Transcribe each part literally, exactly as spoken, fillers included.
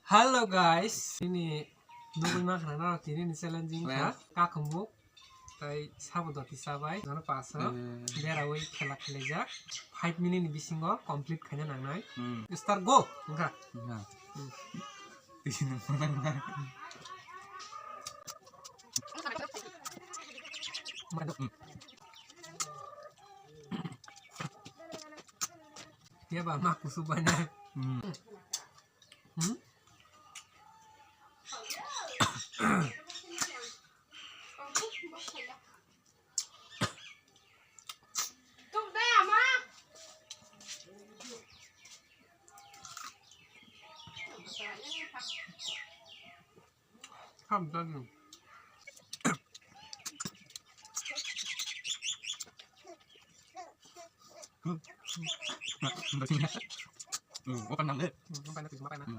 Hello guys, ini nugui ma khana naro tini ni challenging kha. Kakhumuk tai sabo doti sabai jono paso. Eh. Berawi khela khelaijak. Five minute ni bisingo complete khaina nangnai. Hmm. Start go. Wngkha. Wngkha. Hmm. Tini ni phone nang. Hmm. Yaba ma kusu bana. Hmm. Hmm? Ham dagi. Hmm, open nang le. Hmm, open nang le.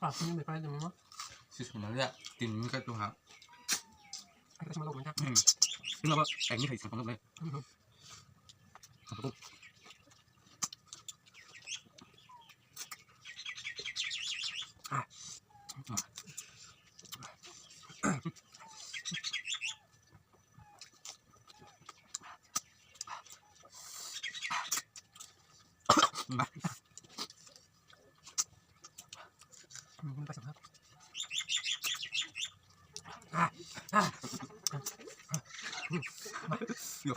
Ah, ini depan aja, Mama. Sis, mana ya? Tim ini kan tuh, ha. Kita sama lo, Bang. Hmm. Ini apa? Eh, ini kayak sama lo, Bang. Hmm. Apa tuh? Ah. Yo.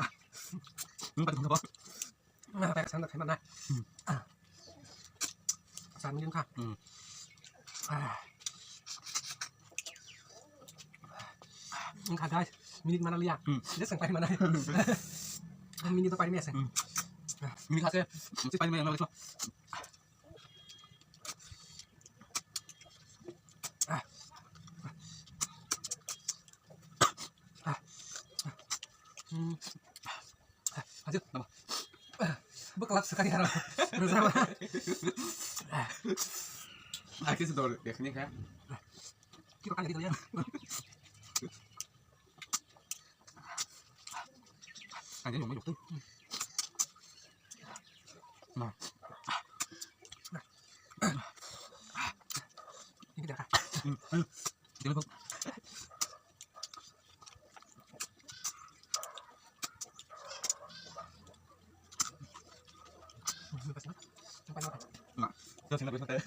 Ini pada mana, Bos? Nah, kayak sana kayak mana? Hmm. Ah. Sana ini kah? Hmm. Ah. Wngkha guys, minute mana liya. Hmm. Just sampai mana? Minute to paimya se. Hmm. Minute khase, mesti paimya yang lagi. Ah. Ah. Hmm. Aduh, nama? Bekelap sekali ya. Bersama. Aku sudah lihat ini kan. Kita kan gitu ya. Hanya yang banyak tuh. Nah. Ini dah. Hmm, hmm. Jangan lupa. Nah, kita sini bisa teh.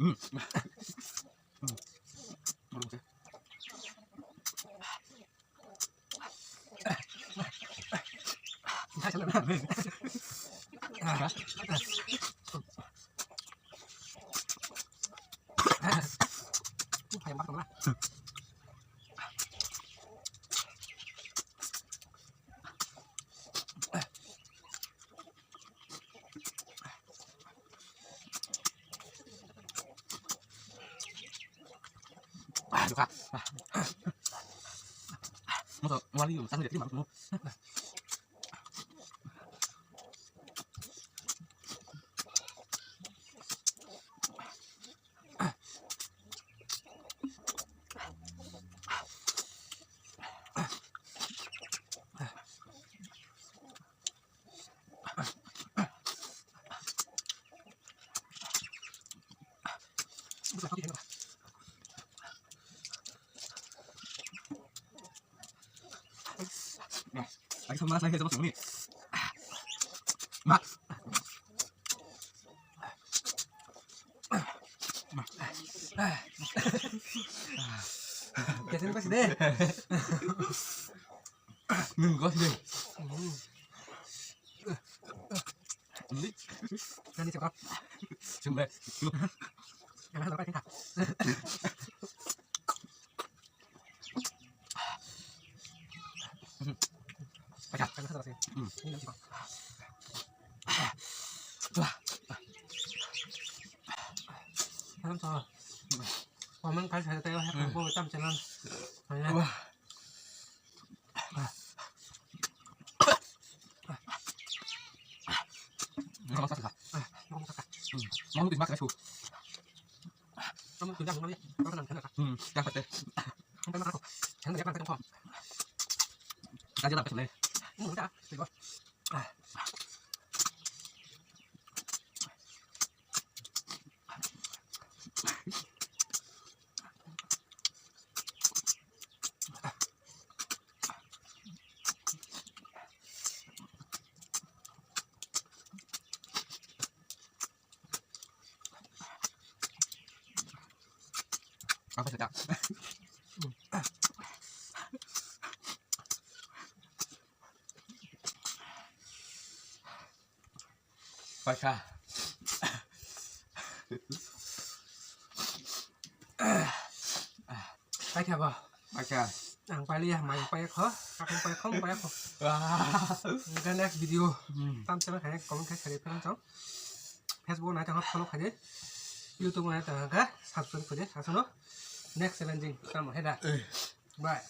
Hmm. Hmm. Ah, duka. Ah. Motor wali yung, sanggup jadi malu. Lagi sama saya sama ini. Mak. Jadi apa sih deh? Nunggu sih deh. Ini. Nanti cakap. Coba. Jangan lupa kita. Pecah, kan satu sih. Hmm. Ini nanti, Pak. Wah. Salam, salam. Comment khai sai tei hai Hmm. bo tam channel. Hai na. Wah. Ngomong sakit, Kak. Ah, ngomong sakit. Hmm. Ngomong tuh, Mas, Mas. Ngomong tuh, jangan ngomong. Kau tenang, tenang, Kak. Hmm, jangan sakit. Ngomong sakit. Jangan, jangan, jangan. Aja lah, Kak. Hmm, udah. Tiga. Ah. Apa sedap? Paisa. Paisa ba? Paisa. Ang paliya, mai paya kho, kakung paya kho, paya kho. Wah. Hingke next video. Hmm. Tam sama kaya comment kaya sari phan chong. Facebook nai tang follow khaje. YouTube nai tang ka subscribe khaje. Asono next challenging tamo heda. Eh. Bye.